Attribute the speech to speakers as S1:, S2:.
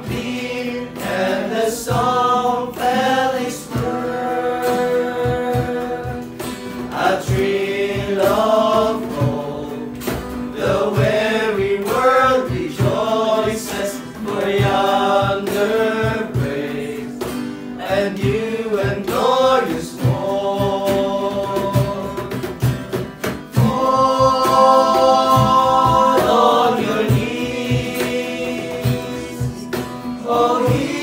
S1: clear, and the song fell a spur. A thrill of hope, the weary world rejoices, for yonder breaks a new and glorious morn. Fall on your knees, oh, hear